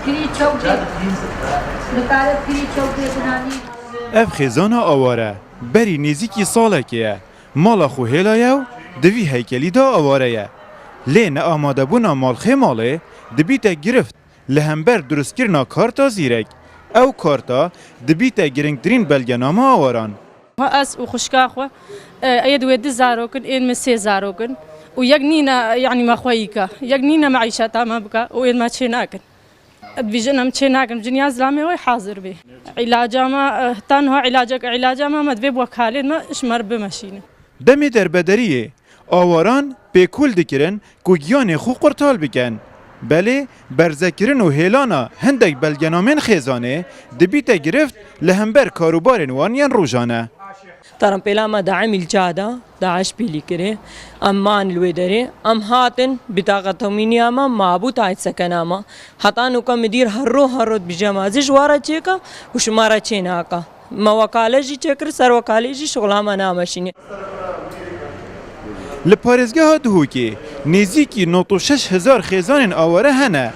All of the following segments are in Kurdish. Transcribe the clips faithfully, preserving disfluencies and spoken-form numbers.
Pirî çewdê. Nikare pirî çewdê binanî. Ev xêzana aware berî nêzîkî salekê ye. Mala xwe hêlaye û di vî heykelî de aware ye. Lê neamadebûna malxê malê dibîte girift li hember durustkirina karta zîrek. Ew karta dibîte girîngtirîn belgenama awaran. Ha ez û xwişka xwe, e, ê di wê du zarok in, ên me sê zarok in. Û yek nîne, yanî me xwe yîka. Yek nîne me îşeta me bika û ên me çê nakin. Dibêjin em çê nakin, ciniya zilamê wê hazir bê. Îlaca me, e, tenha îlacek, îlaca me, me divê bi wekalên me ji me re bimeşînin. Demê derbederiyê awaran pêkûl dikirin ku giyanê xwe qurtal bikin. Belê berzekirin û hêlana hindek belgenamên xêzanê dibîte girift li hember karûbarên wan yên rojane. Tarampêla me daim îlca da, DAIŞ pîlî kirê. Em man li wê derê. Em hatin, bitaqa tomîniya me mabû, tayt sekena me. Heta nuka midîr her ro her ro dibîje me, ez ê ji wa re çêka û ji me re çê naka. Me wekale jî çêkir, ser wekalê jî şixula me nameşînê. Li parêzgeha Duhokê nêzîkî nod û şeş hezar xêzanên aware hene.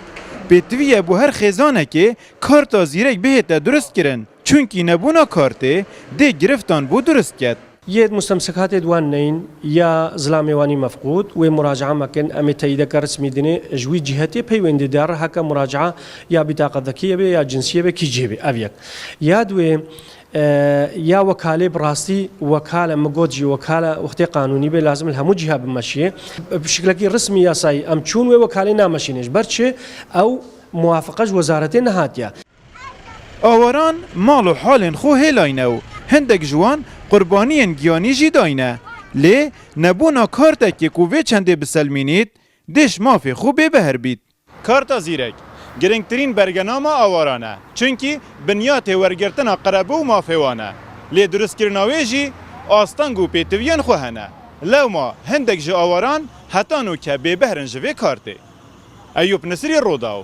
Pêtivî ye bo her xêzanekê karta zîrek bihête durustkirin. Çunkî nebûna kartê dê giriftan bo durust ket. Yê mustemsekatê di wan neyîn ya zilamê wan î mefqûd, wê muraca'a mekin, em ê teyîdeke resmî dinê ji wî cihetê peywendîdar heke muraca'a ya bîtaqa zekiyê be ya cinsiyê be kî cihê be, ev yek. Ya di wê, e, ya wekalê bi rastî wekale, min got jî wekale wextê qanûnî be, lazim li hemû ciha bimeşiyê. Bi şiklekî resmî yasayî em çûn wê wekalê nameşînê. Ji ber çi? Ew muwafiqa ji wezaretê nehatiye. Awaran mal û halên xwe hêlayne û hindek ji wan qurbaniyên giyanî jî dayne. Lê nebûna kartekê ku vê çendê biselmînît, dê ji mafê xwe bêbehr bît. Karta zîrek, girîngtirîn bergenama awaran e, çunkî binyatê wergirtina qerebû û mafê wan e. Lê durustkirina wê jî asteng û pêtiviyên xwe hene. Lewma hindek ji awaran heta nûke bêbehr in ji vê kartê. Eyûp Nisirî, Rodaw.